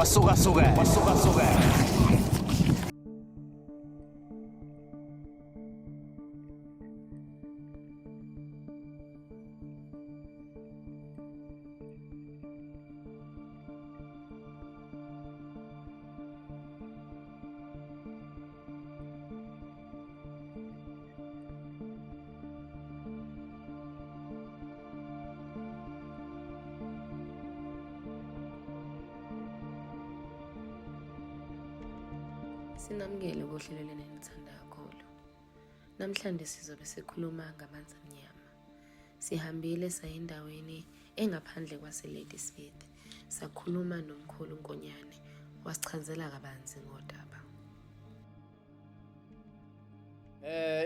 Kwasuka suka. Kwasuka suka. Sinamukele kohlelo lena enithanda kakhulu. Namhlanje sizobe sikhuluma ngamanzi amnyama. Sihambile saya endaweni engaphandle kwaseLadysmith. Sakhuluma nomkhulu Nkonyane wasichazela kabanzi ngodaba.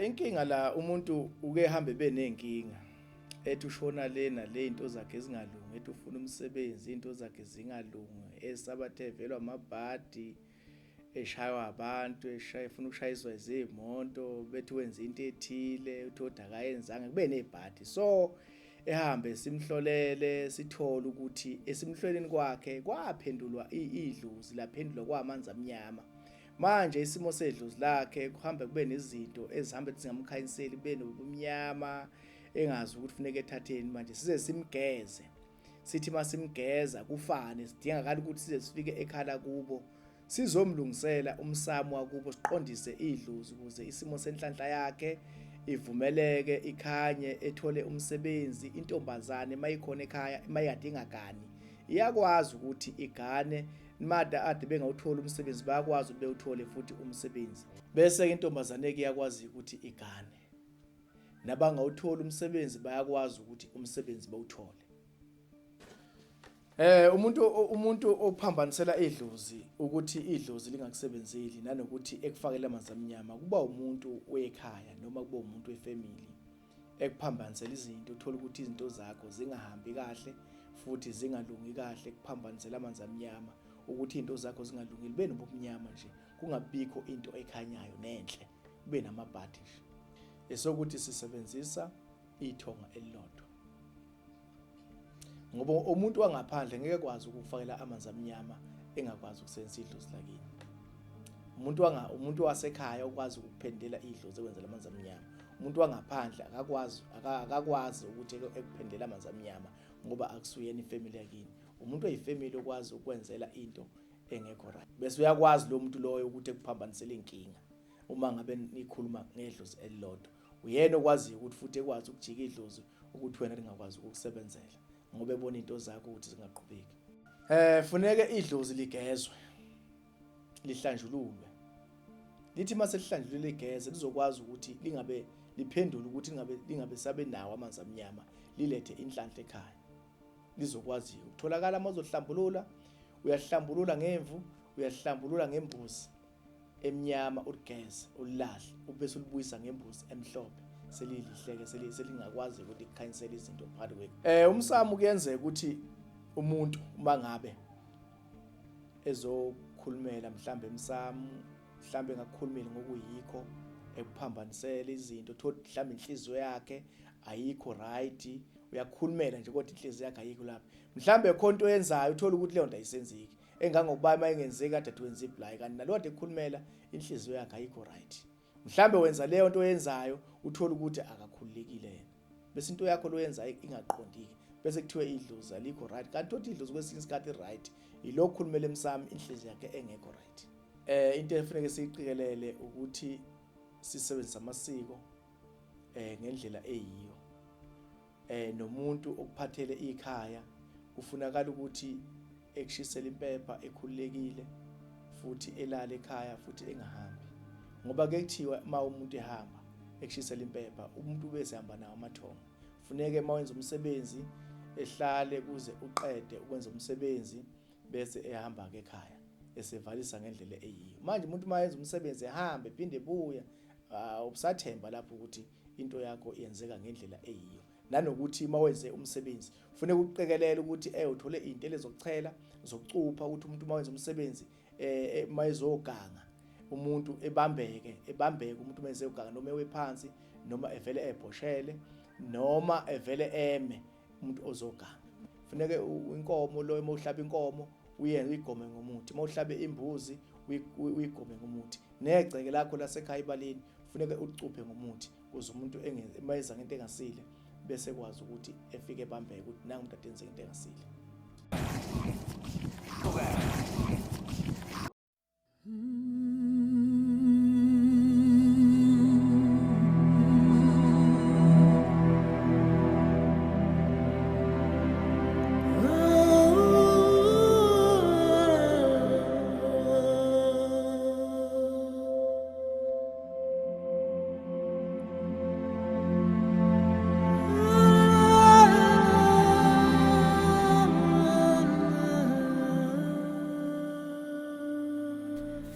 Inkinga la umuntu uke ehambe benenkinga ethi ushona lena le into zakhe zingalungi, ethi ufuna umsebenzi into zakhe zingalungi, esabathe evelwa amabhadi, eshaywa abantu, eshaya efuna ukushayiswa izimoto, bethi wenza into ethile, uthi kodwa akayenzanga, kube nebhadi. So ehambe simhlolele sithole ukuthi esimhloleni kwakhe kwaphendulwa idlozi, laphendulwa kwamanzi amnyama. Manje isimo sedlozi lakhe kuhambe kube nezinto ezihambe zingamkhanyiseli, kube nobumnyama, engazi ukuthi funeka ethatheni. Manje size simgeze, sithi masimgeza kufane, sidingakala ukuthi size sifike ekhala kubo sizomlungisela umsamo wakubo, siqondise idlozi ukuze isimo senhlanhla yakhe ivumeleke, ikhanye, ethole umsebenzi. Intombazane mayikhona ekhaya, mayikade ingagani, iyakwazi ukuthi igane. Mada ade bengawutholi umsebenzi, bayakwazi ukuthi bewuthole futhi umsebenzi. Bese-ke intombazane-ke iyakwazi ukuthi igane, nabangawutholi umsebenzi bayakwazi ukuthi umsebenzi bawuthole. Umuntu ophambanisela idlozi ukuthi idlozi lingakusebenzeli nanokuthi ekufakele amanzi amnyama, kuba umuntu wekhaya noma kuba umuntu wefamily ekuphambanisela izinto, uthola ukuthi izinto zakho zingahambi kahle futhi zingalungi kahle, kuphambanisela amanzi amnyama ukuthi izinto zakho zingalungile, kube nobumnyama nje, kungabikho into ekhanyayo nenhle, kube namabhadi nje. Esokuthi sisebenzisa ithonga elilodwa, ngoba umuntu wangaphandle ngeke kwazi ukufakela amanzi amnyama engakwazi ukusebenzisa idlozi lakini. Umuntu wasekhaya ukwazi ukuphendela idlozi ekwenzela amanzi amnyama. Umuntu wangaphandle akakwazi ukuthi ekuphendele amanzi amnyama ngoba akusuyena ifamily yakini. Umuntu oyifamily okwazi ukwenzela into engekho right, bese uyakwazi lo muntu loyo ukuthi ekuphambanisele inkinga. Uma ngabe nikhuluma ngedlozi elilodwa, uyena okwaziyo ukuthi futhi ekwazi ukujika idlozi ukuthi wena lingakwazi ukukusebenzela, ngoba ebona into zakho ukuthi zingaqhubeki. Funeke idlozi ligezwe, lihlanjululwe. Lithi mase lihlanjululwe ligeze, lizokwazi ukuthi lingabe liphendule, ukuthi lingabe sabe nawo amanzi amnyama, lilethe inhlanhla ekhaya. Lizokwazi ukutholakala uma uzohlambulula, uyahlambulula ngemvu, uyahlambulula ngembuzi emnyama, uligeze ulilahle, ubese ulibuyisa ngembuzi emhlophe, selilihleke, selingakwazi ukuthi likhanyisele izinto phakathi kwethu. Umsamo kuyenzeka ukuthi umuntu uma ngabe ezokhulumela mhlambe emsamo, mhlambe engakukhulumeli ngokuyikho, ekuphambanisela izinto, thola mhlambe inhliziyo yakhe ayikho right, uyakhulumela nje kodwa inhliziyo yakhe ayikho lapha. Mhlambe khona into oyenzayo uthola ukuthi leyo nto ayisenzeki, engangokuba uma ingenzeki kade athi wenza iblayi, kanti nalo kade ekhulumela inhliziyo yakhe ayikho right. Mhlambe wenza leyo nto oyenzayo uthola ukuthi akakhululekile yena, bese into yakho loyenzayo ingaqondiki, bese kuthiwe idlozi alikho right, kanti uthi idlozi kwesinye isikhathi right, yilokhu khulumela emsamo inhliziyo yakhe engekho right. Into efuneke siyiqikelele ukuthi sisebenzise amasiko ngendlela eyiyo. Nomuntu okuphathele ikhaya kufunakala ukuthi ekushisele impepha ekhululekile futhi elale ekhaya futhi engahambi, ngoba ke kuthiwa uma umuntu ehamba ekushisela impepha, umuntu bese ehamba nawo amathongo. Funeke uma wenza umsebenzi ehlale kuze uqede ukwenza umsebenzi, bese ehamba ke ekhaya esevalisa ngendlela eyiyo. Manje umuntu uma yenza umsebenzi ehambe ephinde ebuya, ubusathemba lapho ukuthi into yakho yenzeka ngendlela eyiyo. Nanokuthi uma wenze umsebenzi kufuneka uqikelele ukuthi uthole iy'ntele zokuchela, zokucupha, ukuthi umuntu uma wenza umsebenzi uma ezoganga umuntu ebambeke, ebambeke umuntu uma ezoganga, noma ewe phansi, noma evele ebhoshele, noma evele eme umuntu ozoganga. Funeke inkomo lo, uma uhlaba inkomo uyenze uyigome ngomuthi. Uma uhlabe imbuzi uyigome ngomuthi. Negceke lakho lasekhaya ibaleni kufuneka ulicuphe ngomuthi ukuze umuntu uma eza ngento engasile bese kwazi ukuthi efike ebambeke ukuthi nangu umuntu adenze into engasile.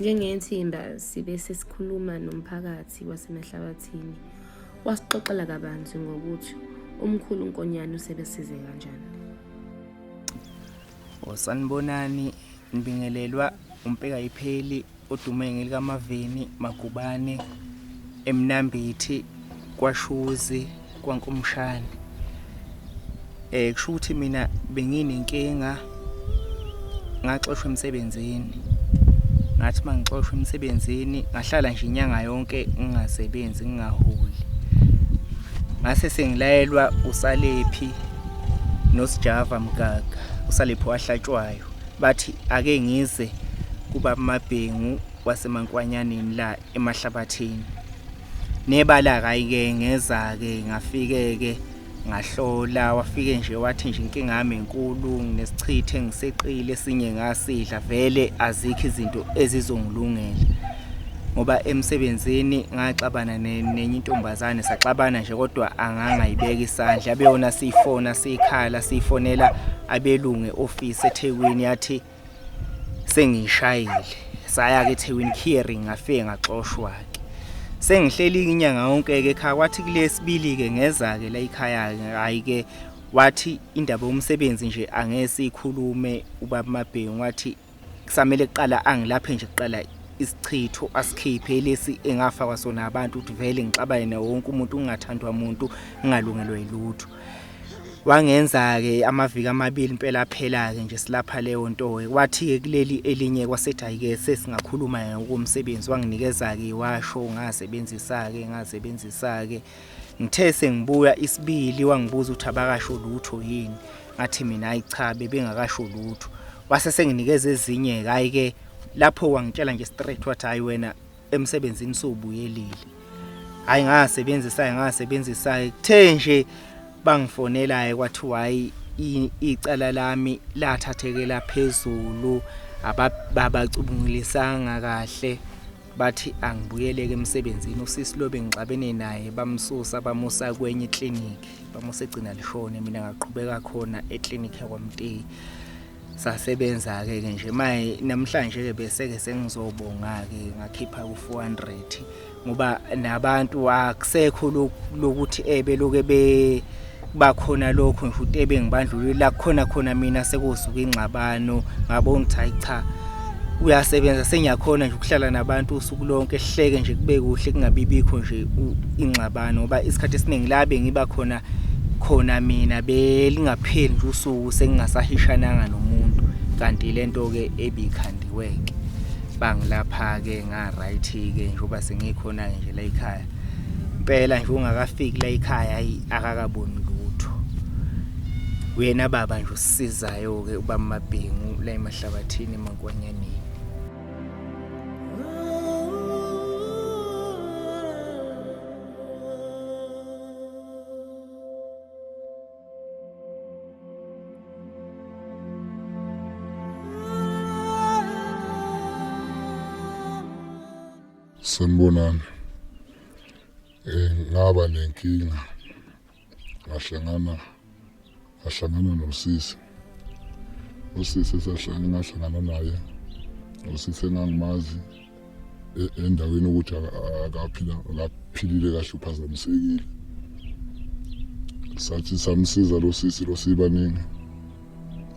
Njengethimba sibe sesikhuluma nomphakathi waseMahlabathini wasixoxela kabanzi ngokuthi umkhulu uNkonyane usebesize kanjani. Sanibonani, ngibingelelwa uMpekayipheli odume ngelikaMaveni Magubane eMnambithi kwaShuzi kwaNkomshane. Kusho ukuthi mina benginenkinga ngaxoshwa emsebenzini. Ngathi mangixoshwa emsebenzini ngahlala nje inyanga yonke ngingasebenzi ngingaholi. Ngase sengilayelwa uSalephi noSijava Mgaga, uSalephi wahlatshwayo. Bathi ake ngize kubaba Mabhengu waseMankwanyaneni la eMahlabathini. Nebala ke ngeza ke ngafike ke ngahlola wafike nje wathi nje inkinga yami enkulu nginesichithe engiseqile esinye ngasidla vele azikho izinto ezizongilungela ngoba emsebenzini ngaxabana nenye intombazane saxabana nje kodwa angangayibeka isandla abeyona siyifona siyikhala siyifonela abelungu e-office eThekwini yathi sengiyishayile saya-ke eThekwini hearing ngafike ngaxoshwa-ke sengihleli inyanga yonke-ke ekhaya kwathi kulesibili-ke ngeza-ke la ekhaya-ke hhayi-ke wathi indaba yomsebenzi nje angeke siyikhulume ubaba Mabhengu wathi kusamele kuqala angilaphe nje kuqala isichitho asikhiphe lesi engafakwa sona abantu ukuthi vele ngixabane nawo wonke umuntu ungathandwa muntu ngingalungelwa yilutho wangenza-ke amaviki amabili impela aphela-ke nje silapha leyo nto-ke kwathi-ke kuleli elinye kwasethi hhayi-ke sesingakhuluma ngokomsebenzi wanginikeza-ke iwasho ngasebenzisa-ke ngasebenzisa-ke ngithe sengibuya isibili wangibuza ukuthi abakasho lutho yini ngathi mina hayi cha bebengakasho lutho wase senginikeza ezinye-ke hhayi-ke lapho wangitshela nje straight wathi hhayi wena emsebenzini sowubuyelile hayi ngasebenzisa ngasebenzisa kuthe nje bangifonelayo kwathiwa hayi icala lami lathathekela phezulu ababacubungulisanga kahle bathi angibuyeleke emsebenzini usisi lo bengixabene naye bamsusa bamusa kwenye ikliniki bamusa egcina lishone mina ngaqhubeka khona ekliniki yakwaMteyi Sasebenza-ke ke nje maye namhlanje-ke bese-ke sengizobonga-ke ngakhipha ku-400 ngoba nabantu akusekho lokuthi beloke be bakhona lokho nje ukuthi ebengibandlulula kukhona khona mina sekusuka ingxabano ngabona ukuthi hayi cha uyasebenza sengiyakhona nje ukuhlala nabantu usuku lonke sihleke nje kube kuhle kungabibikho nje ingxabano ngoba isikhathi esiningi la bengiba khona khona mina belingapheli nje usuku sengingasahishananga nomuntu kanti lento ke ebikhandiwe ke bangilapha ke nga right ke njengoba sengikhona nje la ekhaya impela nje ungakafiki la ekhaya hayi akakaboni lutho uyena baba nje usisizayo ke ubaba Mabhengu la emahlabathini eMankwanyaneni. Sanibonani. Ngaba nenkinga ngahlangana ngahlangana nosisi. Usisi esahlangana ngahlangana naye usisi engangimazi endaweni ukuthi akaphila akaphilile kahle uphazamisekile. Sathi samsiza lo sisi lo sibaningi.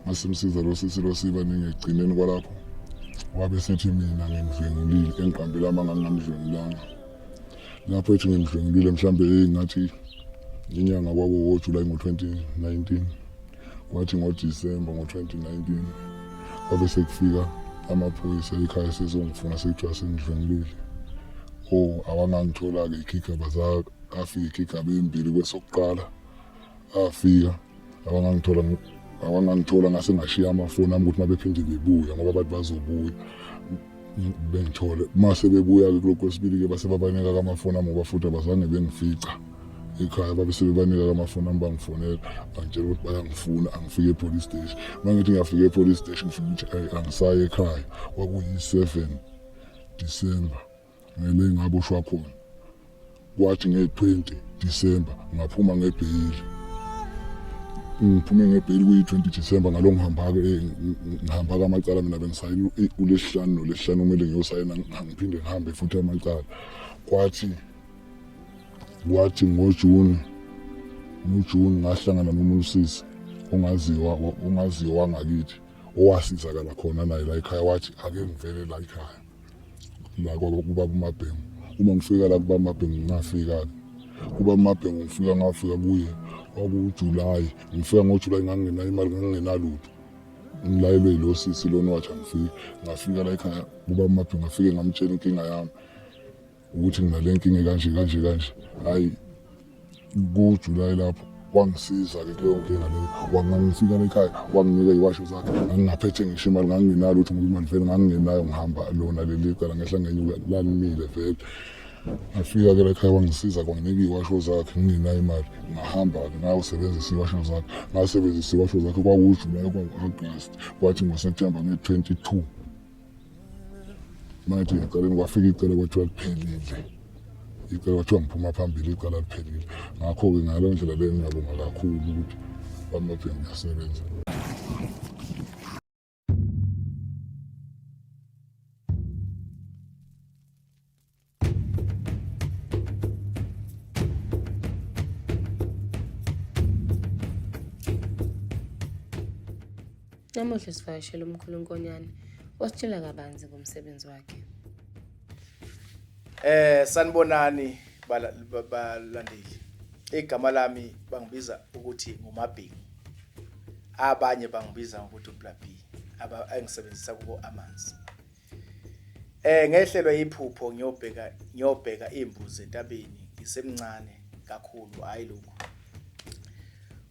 Masimsiza lo sisi lo sibaningi ekugcineni kwalapho wabe sethi mina ngimdlwengulile engiqambela amanga ngingamdlwengulanga. Lapho ethi ngimdlwengulile mhlambe hey ngathi inyanga kwakuwoJuly ngo-2019 kwathi ngoDisemba ngo-2019 Kwabe sekufika amaphoyisa ekhaya sezongifuna sekuthiwa sengidlwengulile. Oh, awangangithola-ke ikhigaba afika ikhigaba embili kwesokuqala afika awangangithola awangangithola ngase ngashiya amafoni ami ukuthi uma bephinde bebuya ngoba abantu bazobuya bengithole uma sebebuya-ke kulokhu kwesibili-ke base babanika kamafoni ami ngoba futhi abazange bengifica ekhaya babe sebebanika kamafoni ami bangifonela bangitshela ukuthi bayangifuna angifike e-police station. Uma ngithi ngiyafika e-police station ngifika ukuthi ayi angisayi ekhaya. Kwakuyi-7 December ngele ngaboshwa khona. Kwathi nge-20 December ngaphuma ngebheyili. Ngiphume ngebheyili kuyi-20 December ngalo ngihamba-ke eh, ngihamba-ke amacala mina bengisayina ulesihlanu nolesihlanu kumele ngiyosayina ngiphinde ngihambe futhi amacala. Kwathi kwathi ngoJuni ngoJuni ngahlangana nomunye usisi ongaziwa ongaziwa wangakithi owasizakala khona naye la ekhaya wathi ake ngivele la ekhaya la kubaba uMabhengu. Uma ngifika la kubaba uMabhengu ngafika-ke kubaba uMabhengu ngifika ngafika kuye kwakuJulayi ngifika ngoJulayi ngangingenayo imali ngangingenalutho ngilayelwe yilo sisi lona wathi angifike ngafika la ekhaya kubaba uMabhengu ngafike ngamtshela inkinga yami ukuthi nginale nkinga kanje kanje kanje. Hhayi kuJulayi lapho wangisiza-ke kuleyo nkinga leyo wangangifika la ekhaya wanginika iy'washo zakhe ngangingaphethe ngisho imali ngangingenalo ukuthi ngoba imali vele ngangingenayo ngihamba lona leli cala ngehla ngenyuka lalimile vele. Ngafika-ke la ekhaya wangisiza kwanginika iy'washo zakhe ngingenayo imali ngahamba-ke ngayosebenzisa iy'washo zakhe ngasebenzisa iy'washo zakhe kwakuwuJulayi kwawu-Agasti kwathi ngoSepthemba nge-22 Manje ecaleni kwafika icala kwathiwa liphelile. Icala kwathiwa ngiphuma phambili icala liphelile. Ngakho-ke ngaleyo ndlela leyo ngiyabonga kakhulu ukuthi bamaphe ngiyasebenza. Namuhla sivakashela umkhulu Nkonyane ositshela kabanzi ngomsebenzi wakhe. Sanibonani balandeli. Igama lami bangibiza ukuthi nguMabhingu. Abanye bangibiza ngokuthi uBlabi aba engisebenzisa kubo amanzi. Ngehlelwa iphupho ngiyobheka ngiyobheka imbuzi entabeni ngisemncane kakhulu hhayi lokhu.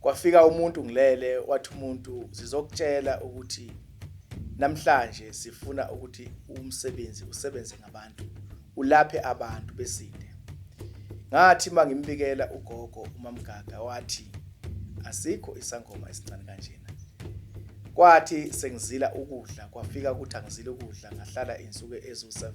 Kwafika umuntu ngilele wathi umuntu zizokutshela ukuthi namhlanje sifuna ukuthi umsebenzi usebenze ngabantu ulaphe abantu besinde. Ngathi mangimbikela ugogo uMamgaga wathi asikho isangoma esincane kanjena. Kwathi sengizila ukudla kwafika ukuthi angizile ukudla ngahlala insuku eziwu-7.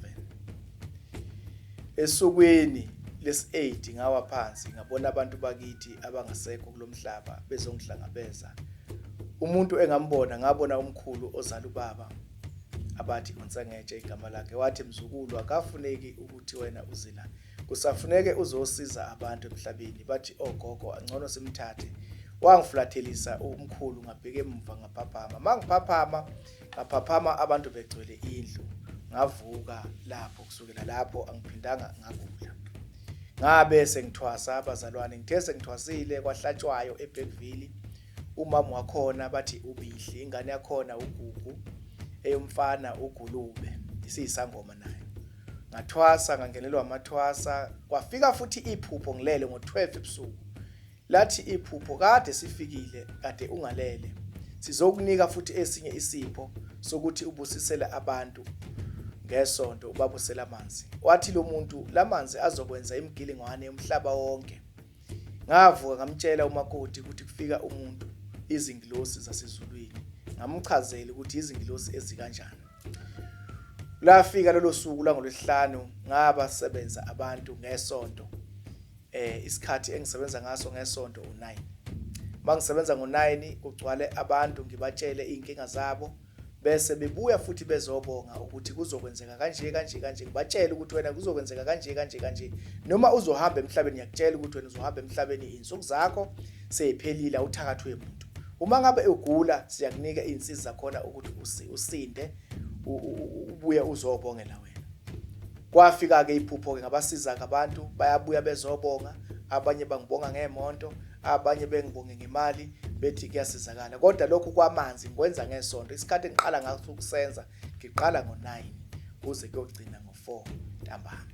Esukwini lesi-8 ngawa phansi ngabona abantu bakithi abangasekho kulomhlaba bezongihlangabeza. Umuntu engambona ngabona umkhulu ozala ubaba abathi uNsengetshe igama lakhe wathi mzukulu akafuneki ukuthi wena uzila Kusafuneke uzosiza abantu emhlabeni bathi ogogo angcono simthathe. Wangifulathelisa umkhulu ngabheka emumva ngaphaphama. Mangiphaphama ngaphaphama abantu begcwele indlu. Ngavuka lapho kusukela lapho angiphindanga ngagula. Ngabe sengithwasa abazalwane ngithe sengithwasile kwahlatshwayo eBergville umama wakhona bathi ubihli ingane yakhona uGugu eyomfana uGulube isiyisangoma nayo. Ngathwasa ngangenelwa amathwasa kwafika futhi iphupho ngilele ngo-12 ebusuku lathi iphupho kade sifikile kade ungalele sizokunika futhi esinye isipho sokuthi ubusisele abantu ngesonto ubabusele amanzi wathi lo muntu lamanzi azokwenza imigilingwane yomhlaba wonke ngavuka ngamtshela umakoti ukuthi kufika umuntu izingilosi zasezulwini ngamchazela ukuthi izingilosi ezikanjani Lafika lolo suku langolwesihlanu ngabasebenza abantu ngesonto. Isikhathi engisebenza ngaso ngesonto u9. Mangisebenza ngo9 kugcwale abantu ngibatshele izinkinga zabo bese bebuya futhi bezobonga ukuthi kuzokwenzeka kanje kanje kanje ngibatshele ukuthi wena kuzokwenzeka kanje kanje kanje noma uzohamba emhlabeni ngiyakutshela ukuthi wena uzohamba emhlabeni izinsuku zakho seyiphelile awuthakathwe muntu Uma ngabe ugula siyakunika izinsiza zakhona ukuthi usinde ubuye uzobongela wena. Kwafika ke iphupho ke ngabasiza ke abantu bayabuya bezobonga abanye bangibonga ngemonto abanye bengibonge ngemali Bethi kuyasizakala kodwa lokhu kwamanzi ngikwenza ngesonto. Isikhathi engiqala ngaso ukusenza ngiqala ngo-9 kuze kuyogcina ngo-4 ntambama.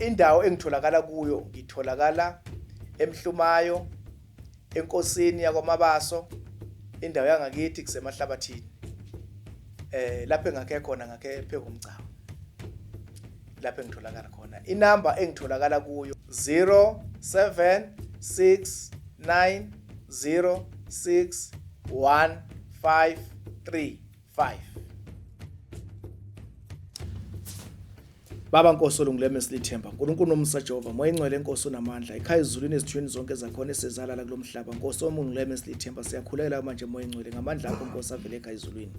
Indawo engitholakala kuyo, ngitholakala eMhlumayo, enkosini yakwaMabaso, indawo yangakithi kuseMahlabathini. Lapho engakhe khona ngakhe phezu komgcawo lapho engitholakala khona. Inamba engitholakala kuyo 0769061535. Baba Nkosi olungileyo esilithemba, uNkulunkulu nomusa Jehova, Moya ingcwele Nkosi onamandla, ekhaya ezulwini ezithweni zonke zakhona esezalala kulomhlaba. Nkosi omungileme esilithemba, siyakhulekela manje Moya ingcwele ngamandla akho Nkosi avele ekhaya ezulwini.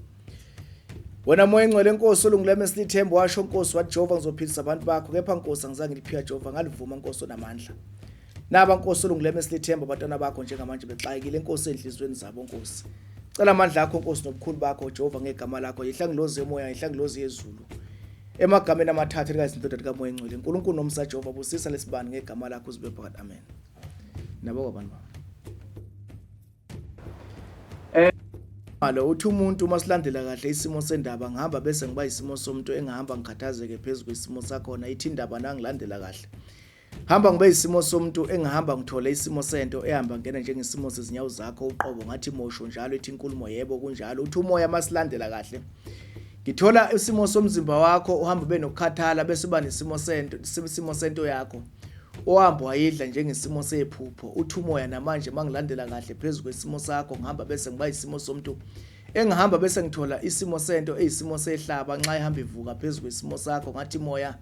Wena Moya ingcwele Nkosi olungileyo esilithemba, washo Nkosi wathi Jehova ngizophilisa abantu bakho, kepha Nkosi angizange ngiliphika Jehova, ngalivuma Nkosi onamandla. Naba Nkosi olungileyo esilithemba abantwana bakho njengamanje bexakekile Nkosi enhliziyweni zabo Nkosi. Cela amandla akho Nkosi nobukhulu bakho Jehova ngegama lakho, yehla ngilozi yomoya, yehla ngilozi yezulu. Emagameni amathathu likayizindoda likaMoya Engcwele. uNkulunkulu nomsa Jehova busisa lesibani ngegama lakho uzibe phakathi. Amen. Nabo kwabantu baba. Malo uthi umuntu uma silandela kahle isimo sendaba ngihamba bese ngiba isimo somuntu engihamba ngikhathazeke phezu kwesimo sakhona. Ithi indaba nangilandela kahle. Hamba ngibe isimo somuntu engihamba ngithole isimo sento ehamba ngena njengesimo sezinyawo zakho uqobo, ngathi mosho njalo. Ithi inkulumo yebo kunjalo. Uthi umoya masilandela kahle ngithola isimo somzimba wakho uhamba ube nokukhathala bese uba nesimo sento, isimo sento yakho ohamba wayidla njengesimo sephupho. Uthi umoya namanje mangilandela kahle phezu kwesimo sakho ngihamba bese ngiba isimo somuntu engihamba bese ngithola isimo sento eyisimo sehlaba nxa ihamba ivuka phezu kwesimo sakho, ngathi moya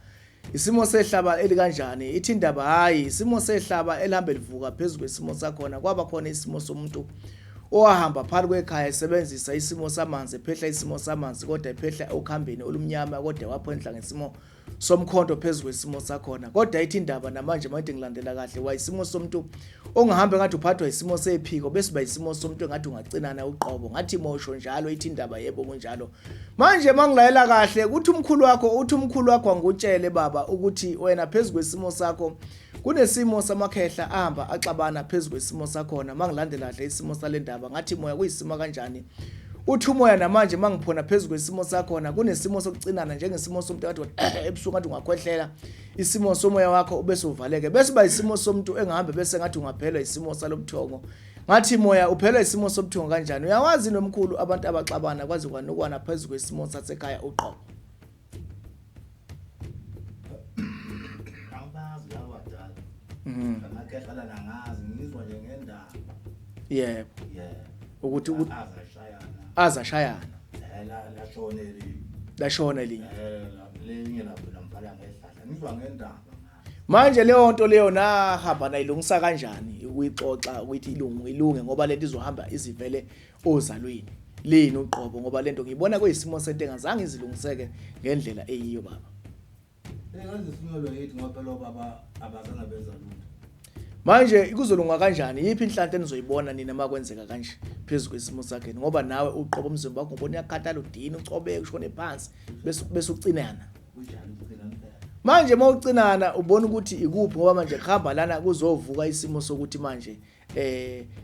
isimo sehlaba elikanjani. Ithi indaba hayi isimo sehlaba elihambe livuka phezu kwesimo sakhona. Kwaba khona isimo somuntu owahamba phakathi kwekhaya esebenzisa isimo samanzi, ephehla isimo samanzi kodwa ephehla okuhambeni olumnyama, kodwa waphendla ngesimo somkhonto phezu kwesimo sakhona. Kodwa ithi indaba namanje manje ngilandela kahle wayisimo somuntu ongahambe ngathi uphathwa isimo sephiko bese uba isimo somuntu engathi ungacinana uqobo, ngathi mosho njalo. Ithi indaba yebo kunjalo. Manje mangilayela kahle kuthi umkhulu wakho, uthi umkhulu wakho angutshele baba ukuthi wena phezu kwesimo sakho kunesimo samakhehla ahamba axabana phezu kwesimo sakhona. Mangilandela kahle isimo sale ndaba ngathi moya kuyisimo kanjani. Uthi umoya namanje mangiphona phezu kwesimo sakhona kunesimo sokucinana njengesimo somuntu kade ebusuku ngathi ungakhwehlela, isimo somoya wakho ubese uvaleke bese uba isimo somuntu engahambe bese ngathi ungaphelwa isimo salobuthongo, ngathi moya uphelwa isimo sobuthongo kanjani. Uyawazi nomkhulu abantu abaxabana kwaze kwanukwana phezu kwesimo sasekhaya uqobo. Angibazi labo badala. Amakhehla lana angazi, ngizwa nje ngendaba. Yebo. Yeah. Ukuthi azashayana. Azashayana. La lashona elinye. Lashona elinye. Lelinye lapho lamphala ngehlahla. Ngizwa ngendaba. Manje leyo nto leyo nahamba nayilungisa kanjani ukuyixoxa ukuthi ilungu ilunge, ngoba lento izohamba izivele ozalweni lini uqobo, ngoba lento ngiyibona kuyisimo sento engazange izilungiseke ngendlela eyiyo baba. Engaze sinolo yithi ngoba phela obaba abazange benza lutho. Manje kuzolunga kanjani? Yiphi inhlanhla enizoyibona nina makwenzeka kanje phezu kwesimo sakhe? Ngoba nawe uqobo umzimba wakho ngibona uyakhathala, udini ucobeke ushone phansi bese ucinana. Kunjani ucinana phela? Manje mawucinana ubona ukuthi ikuphi, ngoba manje kuhamba lana kuzovuka isimo sokuthi manje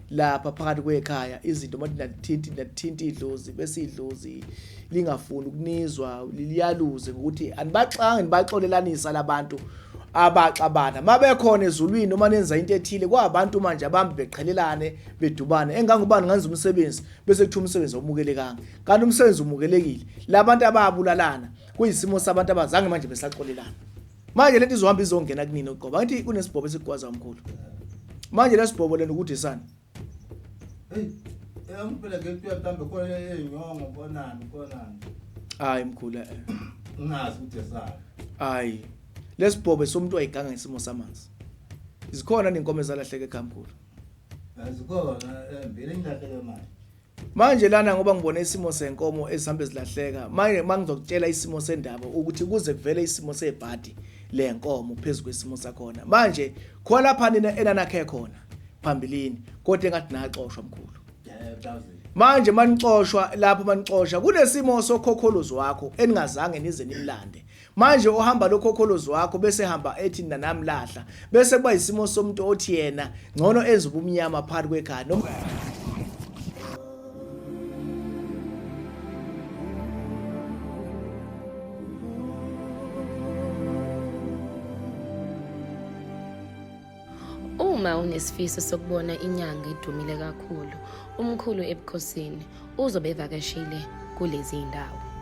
lapha phakathi kwekhaya izinto manje nathinti nathinti idlozi bese idlozi lingafuni ukunizwa liyaluze ngokuthi anibaxangi nibaxolelanisa labantu abaxabana mabekhona ezulwini noma nenza into ethile kwabantu manje abambi beqhelelane bedubane engangubani ngenza umsebenzi bese kuthiwa umsebenzi awumukelekanga kanti umsebenzi umukelekile labantu ababulalana kuyisimo sabantu abazange manje besaxolelana. Manje lento izohamba izongena kunini uqoba ngithi kunesibhobo esigwaza umkhulu. Manje lesibhobo lento ukuthi isani. Hey, engipela ke kuya mhlambe khona eyinyongo konani konani. Hayi mkhulu eh. Ungazi ukuthi esani. Hayi. Lesibhobo somuntu wayiganga ngesimo samanzi. Zikhona nenkomo ezalahleka ekhaya mkhulu. Zikhona embili engilahleke manje. Manje lana ngoba ngibona isimo senkomo ezihambe zilahleka, manje mangizokutshela isimo sendaba ukuthi kuze kuvele isimo sebhadi lenkomo phezu kwesimo sakhona. Manje khona lapha nina enanakhe khona phambilini kodwa engathi naxoshwa mkhulu. Manje manixoshwa lapho manixosha kunesimo sokhokholozi wakho eningazange nize nimlande. Manje ohamba lokhokholozi wakho bese hamba ethi nanamlahla bese kuba isimo somuntu othi yena ngcono enze ubumnyama phakathi kwekhaya noma Uma unesifiso sokubona inyanga edumile kakhulu, umkhulu ebukhosini uzobe evakashile kulezi ndawo.